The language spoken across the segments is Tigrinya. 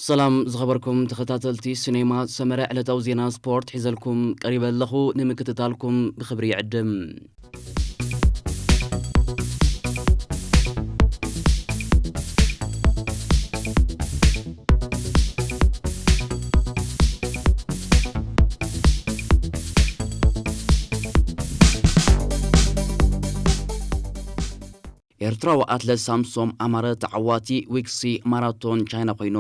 ሰላም ዝኸበርኩም ተኸታተልቲ ሲኔማ ሰመረ፣ ዕለታዊ ዜና ስፖርት ሒዘልኩም ቀሪበ ኣለኹ። ንምክትታልኩም ብኽብሪ ይዕድም። ኤርትራዊ ኣትለት ሳምሶም ኣማረ ተዓዋቲ ዊክሲ ማራቶን ቻይና ኮይኑ፣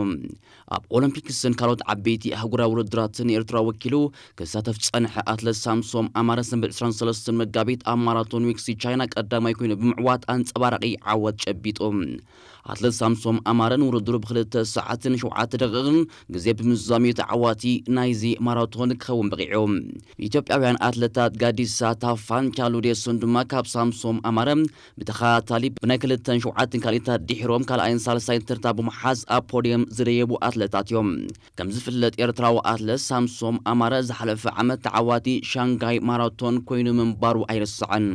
ኣብ ኦሎምፒክስን ካልኦት ዓበይቲ ኣህጉራዊ ውድድራትን ኤርትራ ወኪሉ ክሳተፍ ዝጸንሐ ኣትለት ሳምሶም ኣማረ ሰንበት ዕስራን ሰለስተን መጋቢት ኣብ ማራቶን ዊክሲ ቻይና ቀዳማይ ኮይኑ ብምዕዋት ኣንጸባራቒ ዓወት ጨቢጡ። ኣትለት ሳምሶም ኣማረ ንውድድሩ ብክልተ ሰዓትን ሸውዓተ ደቂቕን ግዜ ብምዝዛሙ እዩ ተዓዋቲ ናይዚ ማራቶን ክኸውን በቒዑ። ኢትዮጵያውያን ኣትለታት ጋዲሳ ታፋን ቻሉዴሶን ድማ ካብ ሳምሶም ኣማረ ብተኸታታሊ ብናይ ክልተን ሸውዓተን ካልኢታት ድሒሮም ካልኣይን ሳልሳይን ተርታ ብምሓዝ ኣብ ፖድየም ዝደየቡ ኣትለታት እዮም። ከም ዝፍለጥ ኤርትራዊ ኣትለት ሳምሶም ኣማረ ዝሓለፈ ዓመት ተዓዋቲ ሻንጋይ ማራቶን ኮይኑ ምንባሩ ኣይርሳዕን።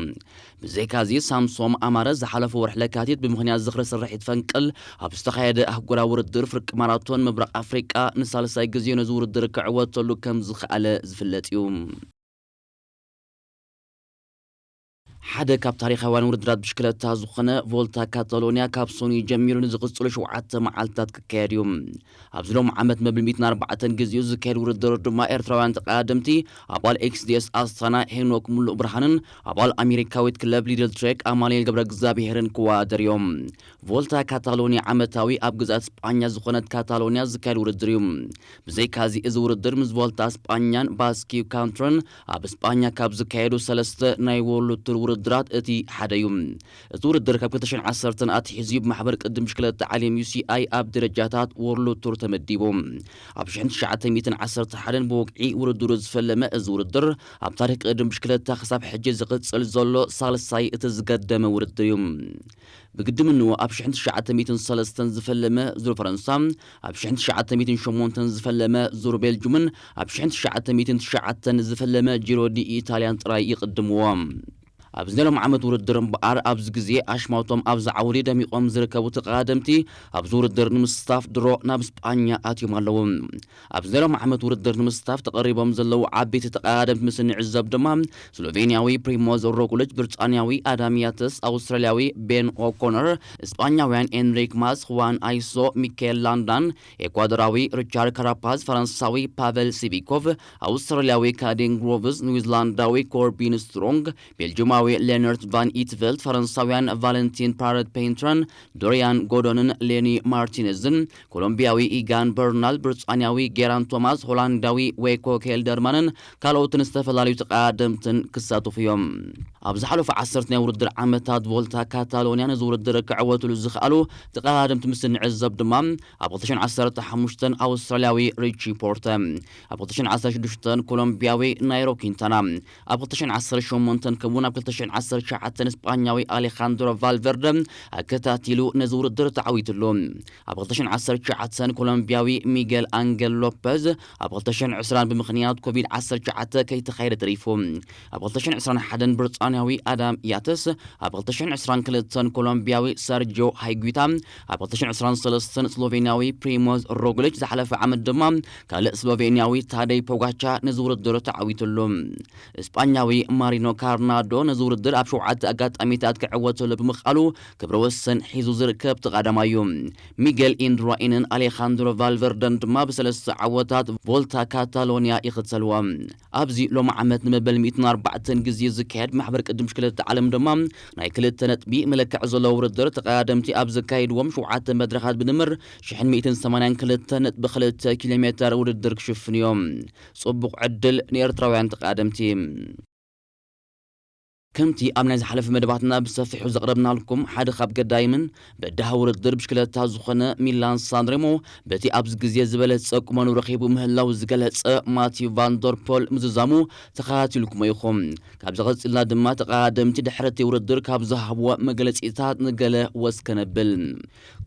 ብዘይካዚ ሳምሶም ኣማረ ዝሓለፈ ወርሒ ለካቲት ብምኽንያት ዝኽሪ ስርሒት ፈንቅል ኣብ ዝተኻየደ ኣህጉራዊ ውድድር ፍርቂ ማራቶን ምብራቕ ኣፍሪቃ ንሳልሳይ ግዜ ነዚ ውድድር ክዕወተሉ ከም ዝኸኣለ ዝፍለጥ እዩ። ሓደ ካብ ታሪኻውያን ውድድራት ብሽክለታ ዝኾነ ቮልታ ካታሎኒያ ካብ ሶኒ ጀሚሩ ንዝቕጽሉ ሸውዓተ መዓልታት ክካየድ እዩ። ኣብዚ ሎም ዓመት መብል ሚእትን ኣርባዕተን ግዜኡ ዝካየድ ውድድር ድማ ኤርትራውያን ተቐዳደምቲ ኣባል ኤክስዲኤስ ኣስታና ሄኖክ ሙሉእ ብርሃንን ኣባል ኣሜሪካዊት ክለብ ሊድል ትሬክ ኣማኑኤል ገብረ እግዚኣብሄርን ክወዳደር እዮም። ቮልታ ካታሎኒያ ዓመታዊ ኣብ ግዝኣት ስጳኛ ዝኾነት ካታሎኒያ ዝካየድ ውድድር እዩ። ብዘይካዚ እዚ ውድድር ምስ ቮልታ ስጳኛን ባስኪ ካንትርን ኣብ ስጳኛ ካብ ዝካየዱ ሰለስተ ናይ ወርልድ ቱር ውድድራት እቲ ሓደ እዩ። እቲ ውድድር ካብ ክልተ ሽሕን ዓሰርተን ኣትሒዙ ብማሕበር ቅድም ብሽክለታ ዓለም ዩ ሲ ኣይ ኣብ ደረጃታት ወርልድ ቱር ተመዲቡ። ኣብ ሽሕን ትሽዓተ ሚእትን ዓሰርተ ሓደን ብወግዒ ውድድሩ ዝፈለመ እዚ ውድድር ኣብ ታሪኽ ቅድም ብሽክለታ ክሳብ ሕጂ ዝቕጽል ዘሎ ሳልሳይ እቲ ዝገደመ ውድድር እዩ። ብግድምንኡ ኣብ ሽሕን ትሽዓተ ሚእትን ሰለስተን ዝፈለመ ዙር ፈረንሳ፣ ኣብ ሽሕን ትሽዓተ ሚእትን ሸሞንተን ዝፈለመ ዙር ቤልጁምን ኣብ ሽሕን ትሽዓተ ሚእትን ትሽዓተን ዝፈለመ ጂሮ ዲ ኢታልያን ጥራይ ይቕድምዎ። ኣብዚ ናይ ሎም ዓመት ውድድር እምበኣር ኣብዚ ግዜ ኣሽማቶም ኣብዚ ዓውዲ ደሚቖም ዝርከቡ ተቐዳደምቲ ኣብዚ ውድድር ንምስታፍ ድሮ ናብ ስጳኛ ኣትዮም ኣለዉ። ኣብዚ ናይ ሎም ዓመት ውድድር ንምስታፍ ተቐሪቦም ዘለዉ ዓበይቲ ተቐዳደምቲ ምስ እንዕዘብ ድማ ስሎቬንያዊ ፕሪሞዝ ሮግሊች፣ ብሪጣንያዊ ኣዳም ያተስ፣ ኣውስትራልያዊ ቤን ኦኮነር፣ ስጳኛውያን ኤንሪክ ማስ፣ ሁዋን ኣይሶ፣ ሚካኤል ላንዳን፣ ኤኳዶራዊ ሪቻርድ ካራፓዝ፣ ፈረንሳዊ ፓቨል ሲቪኮቭ፣ ኣውስትራልያዊ ካዴን ግሮቭስ፣ ኒውዚላንዳዊ ኮርቢን ስትሮንግ፣ ቤልጅማዊ ሌነርት ቫን ኢትቨልት፣ ፈረንሳውያን ቫለንቲን ፓረት ፔንትረን፣ ዶሪያን ጎዶንን ሌኒ ማርቲኔዝን፣ ኮሎምቢያዊ ኢጋን በርናል፣ ብሪጣንያዊ ጌራን ቶማስ፣ ሆላንዳዊ ዌኮ ኬልደርማንን ካልኦትን ዝተፈላለዩ ተቐዳደምትን ክሳተፉ እዮም። ኣብ ዝሓለፉ ዓሰርተ ናይ ውድድር ዓመታት ቮልታ ካታሎንያ ነዚ ውድድር ክዕወትሉ ዝኸኣሉ ተቐዳደምቲ ምስ እንዕዘብ ድማ፣ ኣብ ክልተ ሽሕን ዓሰርተ ሓሙሽተን ኣውስትራልያዊ ሪቺ ፖርተ፣ ኣብ ክልተ ሽሕን ዓሰርተ ሽዱሽተን ኮሎምቢያዊ ናይሮ ኪንታና፣ ኣብ ክልተ ሽሕን ዓሰርተ ሸሞንተን ከምኡውን ኣብ ክልተ ሽሕን ዓሰርተ ትሽዓተን ስጳኛዊ ኣሌኻንድሮ ቫልቨርደ ኣከታቲሉ ነዚ ውድድር ተዓዊትሉ። ኣብ ክልተ ሽሕን ዓሰርተ ትሽዓተን ኮሎምቢያዊ ሚጌል ኣንገል ሎፐዝ፣ ኣብ ክልተ ሽሕን ዕስራን ብምኽንያት ኮቪድ ዓሰርተ ትሽዓተ ከይተኻየደ ተሪፉ። ኣብ ክልተ ሽሕን ዕስራን ሓደን ብሪጣንያዊ ኣዳም ያተስ፣ ኣብ ክልተ ሽሕን ዕስራን ክልተን ኮሎምቢያዊ ሰርጆ ሃይጉታ፣ ኣብ ክልተ ሽሕን ዕስራን ሰለስተን ስሎቬንያዊ ፕሪሞዝ ሮግሊች፣ ዝሓለፈ ዓመት ድማ ካልእ ስሎቬንያዊ ታደይ ፖጋቻ ነዚ ውድድር ተዓዊትሉ። ስጳኛዊ ማሪኖ ካርናዶ ነዚ ውድድር ኣብ ሸውዓተ ኣጋጣሚታት ክዕወተሉ ብምኽኣሉ ክብረ ወሰን ሒዙ ዝርከብ ተቓዳማይ እዩ። ሚጌል ኢንድራኢንን ኣሌኻንድሮ ቫልቨርደን ድማ ብሰለስተ ዓወታት ቮልታ ካታሎንያ ይኽተልዋ። ኣብዚ ሎም ዓመት ንመበል ሚእትን ኣርባዕተን ግዜ ዝካየድ ማሕበር ቅድም ብሽክለታ ዓለም ድማ ናይ ክልተ ነጥቢ መለክዕ ዘለዎ ውድድር ተቐዳደምቲ ኣብ ዘካየድዎም ሸውዓተ መድረኻት ብድምር ሽሕን ሚእትን ሰማንያን ክልተ ነጥቢ ክልተ ኪሎ ሜተር ውድድር ክሽፍኑ እዮም። ጽቡቕ ዕድል ንኤርትራውያን ተቐዳደምቲ። ከምቲ ኣብ ናይ ዝሓለፈ መደባትና ብሰፊሑ ዘቕረብናልኩም፣ ሓደ ካብ ገዳይምን በዳሂ ውድድር ብሽክለታ ዝኾነ ሚላን ሳንሬሞ፣ በቲ ኣብዚ ግዜ ዝበለጸ ቁመኑ ረኺቡ ምህላው ዝገለጸ ማቲው ቫንደርፖል ምዝዛሙ ተኸታቲልኩሞ ኢኹም። ካብዚ ቀጺልና ድማ ተቐዳደምቲ ድሕሪ እቲ ውድድር ካብ ዝሃብዎ መግለጺታት ንገለ ወስ ከነብል።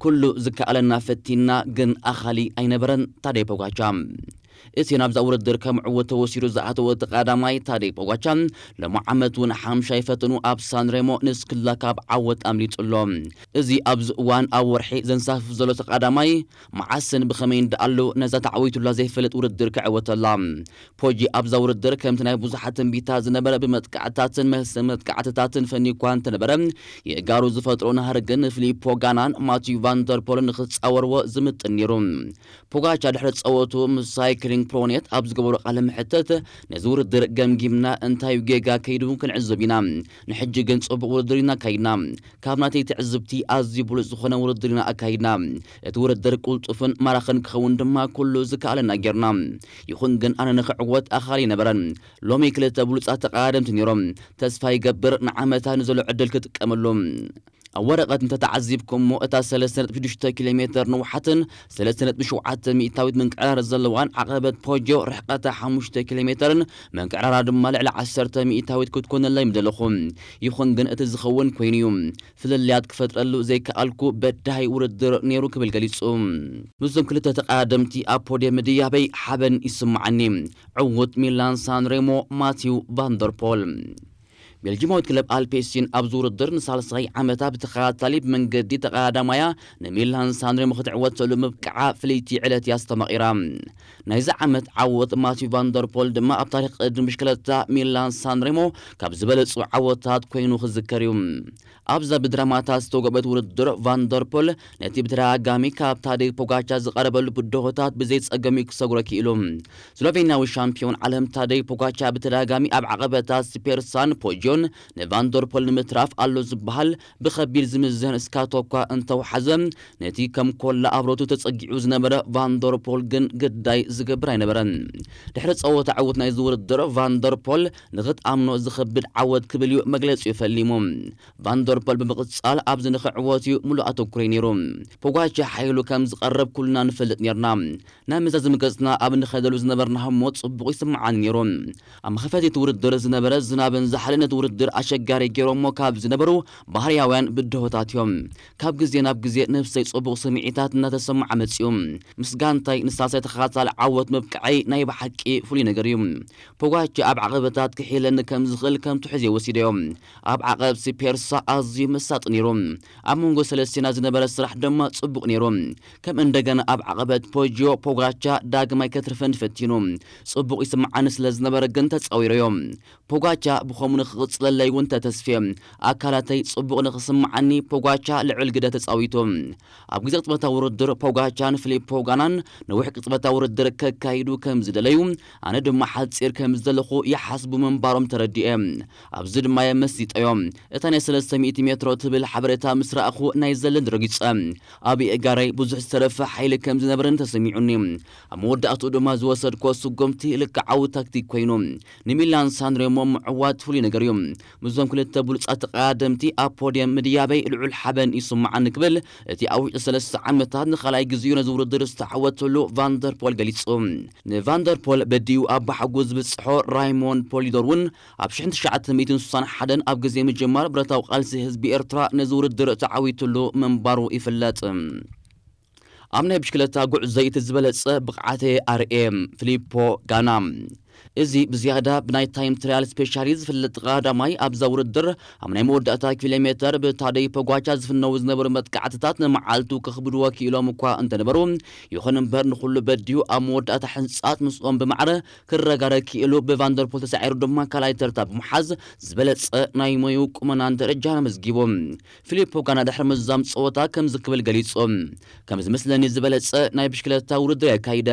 ኩሉ ዝከኣለና ፈቲና፣ ግን ኣኻሊ ኣይነበረን። ታደይ ፖጋቻ። እቲ ናብዛ ውድድር ከም ዕውት ተወሲዱ ዝኣተወ እቲ ቀዳማይ ታደይ ፖጋቻ፣ ሎሚ ዓመት እውን ሓምሻይ ፈተኑ ኣብ ሳንሬሞ ንስክላ ካብ ዓወት ኣምሊጡ ኣሎ። እዚ ኣብዚ እዋን ኣብ ወርሒ ዘንሳፍፍ ዘሎ ተቐዳማይ፣ መዓስን ብኸመይን ደኣሉ ነዛ ተዓዊቱላ ዘይፈልጥ ውድድር ክዕወተላ። ፖጂ ኣብዛ ውድድር ከምቲ ናይ ብዙሓት ትንቢታ ዝነበረ ብመጥቃዕትታትን መልሲ መጥቃዕትታትን ፈንዩ እኳ እንተነበረ፣ የእጋሩ ዝፈጥሮ ናህሪ ግን ንፊሊፖ ጋናን ማቲዩ ቫንደርፖልን ንኽጻወርዎ ዝምጥን ነይሩ። ፖጋቻ ድሕሪ ጸወቱ ምስ ሳይክሊንግ ፕሮኔት ኣብ ዝገበሮ ቃለ መሕትት፣ ነዚ ውድድር ገምጊምና፣ እንታይ ጌጋ ከይዱ ክንዕዘብ ኢና። ንሕጂ ግን ጽቡቕ ውድድር ኢና ኣካይድና። ካብ ናተይ ትዕዝብቲ ኣዝዩ ብሉጽ ዝኾነ ውድድር ኢና ኣካይድና። እቲ ውድድር ቅልጡፍን ማራኽን ክኸውን ድማ ኩሉ ዝከኣለና ጌርና። ይኹን ግን ኣነ ንኽዕወት ኣኻሊ ኣይነበረን። ሎሚ ክልተ ብሉጻት ተቐዳደምቲ ነይሮም። ተስፋ ይገብር ንዓመታ ንዘሎ ዕድል ክጥቀመሉ። ኣብ ወረቐት እንተተዓዚብኩሞ፣ እታ ሰለስተ ነጥቢ ሽዱሽተ ኪሎ ሜተር ንውሓትን ሰለስተ ነጥቢ ሸውዓተ ሚእታዊት ምንቅዕራር ዘለዋን ዓቐበት ፖጆ ርሕቀታ ሓሙሽተ ኪሎ ሜተርን ምንቅዕራራ ድማ ልዕሊ ዓሰርተ ሚእታዊት ክትኮነላ ይምደለኹ። ይኹን ግን እቲ ዝኸውን ኮይኑ እዩ። ፍልልያት ክፈጥረሉ ዘይከኣልኩ በዳሂ ውድድር ነይሩ ክብል ገሊጹ። ምስዞም ክልተ ተቐዳደምቲ ኣብ ፖድየም ምድያበይ ሓበን ይስምዓኒ። ዕዉት ሚላን ሳንሬሞ ማቲው ቫንደርፖል። ቤልጂማዊት ክለብ ኣልፔሲን ኣብዚ ውድድር ንሳልሳይ ዓመታ ብተኸታታሊ ብመንገዲ ተቐዳዳማያ ንሚላን ሳንሬሞ ክትዕወተሉ ምብቃዓ ፍልይቲ ዕለት እያ ኣስተማቒራ። ናይዚ ዓመት ዓወት ማቲው ቫንደርፖል ድማ ኣብ ታሪኽ ቅድድም ብሽክለታ ሚላን ሳንሬሞ ካብ ዝበለጹ ዓወታት ኮይኑ ክዝከር እዩ። ኣብዛ ብድራማታት ዝተወገበት ውድድር ቫንደርፖል ነቲ ብተደጋጋሚ ካብ ታደይ ፖጋቻ ዝቐረበሉ ብድሆታት ብዘይ ጸገም እዩ ክሰግሮ ክኢሉ። ስሎቬንያዊ ሻምፒዮን ዓለም ታደይ ፖጋቻ ብተደጋጋሚ ኣብ ዓቐበታት ስፔርሳን ፖጅዮን ንቫንደርፖል ንምትራፍ ኣሎ ዝበሃል ብኸቢድ ዝምዘን እስካቶ እኳ እንተወሓዘ፣ ነቲ ከም ኮላ ኣብረቱ ተጸጊዑ ዝነበረ ቫንደርፖል ግን ግዳይ ዝገብር ኣይነበረን። ድሕሪ ጸወታ ዕውት ናይዚ ውድድር ቫንደርፖል ንኽትኣምኖ ዝኸብድ ዓወት ክብል እዩ መግለጺኡ ፈሊሙ። ቫንደርፖል ብምቕጻል ኣብዚ ንኽዕወት እዩ ሙሉእ ኣተኩሮይ ነይሩ። ፖጋቻ ሓይሉ ከም ዝቐርብ ኩልና ንፈልጥ ነርና። ናብ መዛዘሚ ገጽና ኣብ ንኸደሉ ዝነበርና ህሞት ጽቡቕ ይስምዓኒ ነይሩ። ኣብ መኸፈቲ እቲ ውድድር ዝነበረ ዝናብን ዛሕልን ነቲ ውድድር ኣሸጋሪ ገይሮሞ ካብ ዝነበሩ ባህርያውያን ብድሆታት እዮም። ካብ ግዜ ናብ ግዜ ነብሰይ ጽቡቕ ስምዒታት እናተሰምዓ መጺኡ። ምስ ጋንታይ ንሳልሳይ ተኸታታሊ ዓወት ምብቃዐይ ናይ ብሓቂ ፍሉይ ነገር እዩ። ፖጋቻ ኣብ ዓቐበታት ክሒለኒ ከም ዝኽእል ከም ትሕዝዮ ወሲደዮ። ኣብ ዓቐብ ስፔርሳ ኣዝዩ መሳጢ ነይሩ። ኣብ መንጎ ሰለስቴና ዝነበረ ስራሕ ድማ ጽቡቕ ነይሩ። ከም እንደገና ኣብ ዓቐበት ፖጂዮ ፖጋቻ ዳግማይ ከትርፈኒ ፈቲኑ። ጽቡቕ ይስምዓኒ ስለ ዝነበረ ግን ተጻዊረዮ። ፖጋቻ ብኸምኡ ንኽቕጽለለይ እውን ተተስፍየ። ኣካላተይ ጽቡቕ ንኽስምዓኒ ፖጋቻ ልዑል ግደ ተጻዊቱ። ኣብ ግዜ ቅጽበታዊ ውድድር ፖጋቻን ፊሊፖ ጋናን ነዊሕ ቅጽበታዊ ውድድር ከካይዱ ከም ዝደለዩ፣ ኣነ ድማ ሓጺር ከም ዝደለኹ ይሓስቡ ምንባሮም ተረዲኤ። ኣብዚ ድማ የመስይጠዮም። እታ ናይ ሰለስተ ሚእቲ ሜትሮ ትብል ሓበሬታ ምስ ረኣኹ ናይ ዘለን ረጊጸ። ኣብ የእጋረይ ብዙሕ ዝተረፈ ሓይሊ ከም ዝነበረን ተሰሚዑኒ። ኣብ መወዳእትኡ ድማ ዝወሰድኮ ስጉምቲ ልክዓዊ ታክቲክ ኮይኑ፣ ንሚላን ሳንሬሞ ምዕዋት ፍሉይ ነገር እዩ። ምስዞም ክልተ ብሉጻት ተቐዳደምቲ ኣብ ፖድየም ምድያበይ ልዑል ሓበን ይስምዓኒ ክብል እቲ ኣብ ውሽጢ ሰለስተ ዓመታት ንኻልኣይ ግዜኡ ነዚ ውድድር ዝተዓወተሉ ቫንደርፖል ገሊጹ። ንቫንደርፖል በዲኡ ኣብ ባሕጉ ዝበጽሖ ራይሞን ፖሊዶር እውን ኣብ ሽሕን ትሽዓተ ሚእትን ስሳን ሓደን ኣብ ግዜ ምጅማር ብረታዊ ቃልሲ ህዝቢ ኤርትራ ነዚ ውድድር ተዓዊቱሉ ምንባሩ ይፍለጥ። ኣብ ናይ ብሽክለታ ጉዕዞ እቲ ዝበለጸ ብቕዓተ ኣርኤ፣ ፊሊፖ ጋና። እዚ ብዝያዳ ብናይ ታይም ትራያል ስፔሻሊ ዝፍለጥ ቀዳማይ ኣብዛ ውድድር ኣብ ናይ መወዳእታ ኪሎ ሜተር ብታደይ ፖጋቻ ዝፍነው ዝነበሩ መጥቃዕትታት ንመዓልቱ ከኽብድዎ ክኢሎም እኳ እንተነበሩ፣ ይኹን እምበር ንኹሉ በዲዩ ኣብ መወዳእታ ሕንጻት ምስኦም ብማዕረ ክረጋረ ክኢሉ ብቫንደርፖል ተሳዒሩ ድማ ካልኣይ ተርታ ብምሓዝ ዝበለጸ ናይ ሞዩ ቁመናን ደረጃን ኣመዝጊቡ። ፊሊፖ ጋና ድሕሪ ምዛም ጸወታ ከምዚ ክብል ገሊጹ። ከም ዝመስለኒ ዝበለጸ ናይ ብሽክለታ ውድድር የካይደ።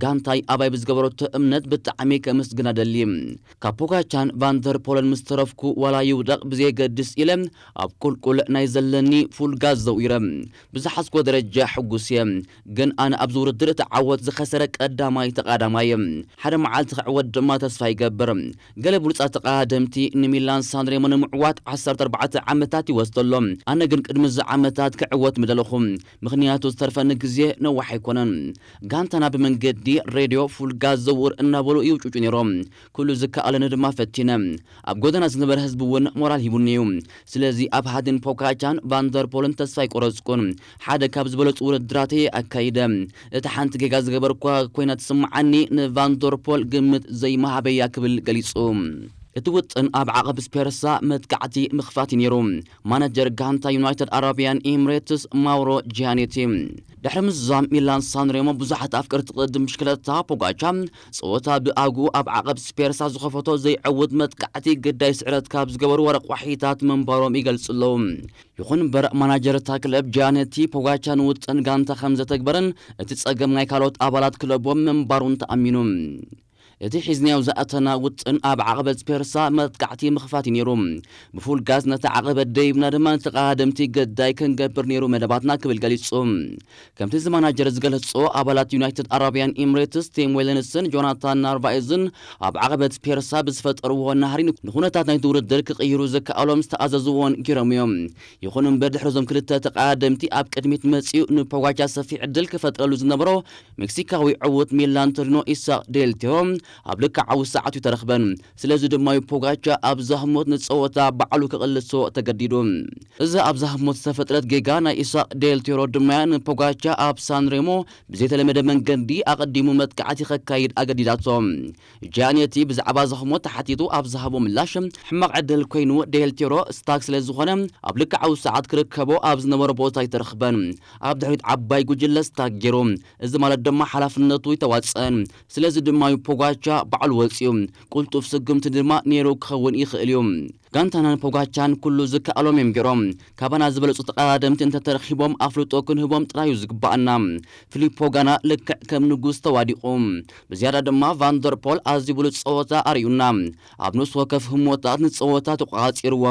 ጋንታይ ኣባይ ብዝገበረቶ እምነት ብጣዕሚ ከምስግና ደሊ። ካብ ፖጋቻን ቫንደርፖልን ምስ ተረፍኩ ዋላ ይውደቕ ብዘየገድስ ኢለ ኣብ ቁልቁል ናይ ዘለኒ ፉል ጋዝ ዘውኢረ ብዝሓዝኮ ደረጃ ሕጉስ እየ። ግን ኣነ ኣብዚ ውድድር እቲ ዓወት ዝኸሰረ ቀዳማይ ተቐዳማይ እየ። ሓደ መዓልቲ ክዕወት ድማ ተስፋ ይገብር። ገለ ብሉጻት ተቐዳደምቲ ንሚላን ሳንሬሞ ንምዕዋት ዓሰርተ ኣርባዕተ ዓመታት ይወስደሎም። ኣነ ግን ቅድሚ እዚ ዓመታት ክዕወት ምደለኹ። ምኽንያቱ ዝተርፈኒ ግዜ ነዋሕ ኣይኮነን። ጋንታና ብመንገዲ ሬድዮ ፉል ጋዝ ዘውር እናበሉ ይውጩ ቁጭ ነይሮም። ኩሉ ዝከኣለኒ ድማ ፈቲነ። ኣብ ጎደና ዝነበረ ህዝቢ እውን ሞራል ሂቡኒ እዩ። ስለዚ ኣብ ሃድን ፖጋቻን ቫንደርፖልን ተስፋ ኣይቆረጽኩን። ሓደ ካብ ዝበለጹ ውድድራተይ ኣካይደ። እቲ ሓንቲ ጌጋ ዝገበርኳ ኮይና ትስምዓኒ፣ ንቫንደርፖል ግምት ዘይመሃበያ ክብል ገሊጹ። እቲ ውጥን ኣብ ዓቐብ ስፔርሳ መጥቃዕቲ ምኽፋት እዩ ነይሩ። ማናጀር ጋንታ ዩናይትድ ኣረቢያን ኤምሬትስ ማውሮ ጂያኔቲ። ድሕሪ ምዝዛም ሚላን ሳንሬሞ ብዙሓት ኣፍቀርቲ ቅድድም ብሽክለታ ፖጋቻ ጸወታ ብኣግኡ ኣብ ዓቐብ ስፔርሳ ዝኸፈቶ ዘይዕውት መጥቃዕቲ ግዳይ ስዕረት ካብ ዝገበሩ ኣረቋሒታት ምንባሮም ይገልጹ ኣለዉ። ይኹን እምበር ማናጀር እታ ክለብ ጃነቲ ፖጋቻ ንውጥን ጋንታ ከም ዘተግበረን እቲ ጸገም ናይ ካልኦት ኣባላት ክለቦም ምንባሩን ተኣሚኑ። እቲ ሒዝናዮ ዝኣተና ውጥን ኣብ ዓቐበት ስፔርሳ መጥቃዕቲ ምኽፋት እዩ ነይሩ። ብፉል ጋዝ ነቲ ዓቐበት ደይብና ድማ ንተቐዳደምቲ ገዳይ ክንገብር ነይሩ መደባትና ክብል ገሊጹ። ከምቲ እዚ ማናጀር ዝገለጾ ኣባላት ዩናይትድ ኣረቢያን ኤምሬትስ ቲም ዌለንስን ጆናታን ናርቫኤዝን ኣብ ዓቐበት ስፔርሳ ብዝፈጠርዎ ናህሪ ንኩነታት ናይቲ ውድድር ክቕይሩ ዝከኣሎም ዝተኣዘዝዎን ገይሮም እዮም። ይኹን እምበር ድሕሪ እዞም ክልተ ተቐዳደምቲ ኣብ ቅድሚት መጺኡ ንፖጋቻ ሰፊሕ ዕድል ክፈጥረሉ ዝነበሮ ሜክሲካዊ ዕዉት ሚላን ቶሪኖ ኢሳቕ ዴል ቴሮ ኣብ ልክዓዊ ሰዓት እዩ ተረኽበን። ስለዚ ድማ እዩ ፖጋቻ ኣብ ዛህሞት ንጸወታ ባዕሉ ክቕልሶ ተገዲዱ። እዛ ኣብ ዛህሞት ዝተፈጥረት ጌጋ ናይ ኢሳቕ ዴል ቴሮ ድማ ንፖጋቻ ኣብ ሳንሬሞ ብዘይተለመደ መንገዲ ኣቐዲሙ መጥቃዕቲ ከካይድ ኣገዲዳቶ። ጃኔቲ ብዛዕባ ዛህሞት ተሓቲቱ ኣብ ዝሃቦ ምላሽ፣ ሕማቕ ዕድል ኮይኑ ዴል ቴሮ ስታክ ስለ ዝኾነ ኣብ ልክዓዊ ሰዓት ክርከቦ ኣብ ዝነበሮ ቦታ ኣይተረኽበን። ኣብ ድሕሪት ዓባይ ጉጅለ ስታክ ገይሩ። እዚ ማለት ድማ ሓላፍነቱ ይተዋጸን። ስለዚ ድማ እዩ ፖጋቻ ባዕሉ ወጺኡ። ቁልጡፍ ስጉምቲ ድማ ነይሩ ክኸውን ይኽእል እዩ። ጋንታናን ፖጋቻን ኩሉ ዝከኣሎም እዮም ገይሮም። ካባና ዝበለጹ ተቐዳደምቲ እንተተረኺቦም ኣፍልጦ ክንህቦም ጥራይ እዩ ዝግባኣና። ፊሊፖ ጋና ልክዕ ከም ንጉስ ተዋዲቑ። ብዝያዳ ድማ ቫንደርፖል ኣዝዩ ብሉጽ ጸወታ ኣርእዩና። ኣብ ነፍሲ ወከፍ ህሞታት ንጸወታ ተቆጻጺርዎ።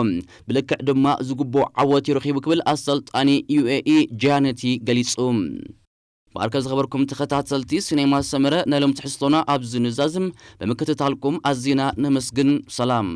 ብልክዕ ድማ ዝግብኦ ዓወት እዩ ረኺቡ ክብል ኣሰልጣኒ ዩ ኤ ኢ ጃነቲ ገሊጹ። ብኣርከ ዝኸበርኩም ተኸታተልቲ ሲኔማ ሰመረ ናይ ሎም ትሕዝቶና ኣብዚ ንዛዝም ብምክትታልኩም ኣዚና ነመስግን። ሰላም።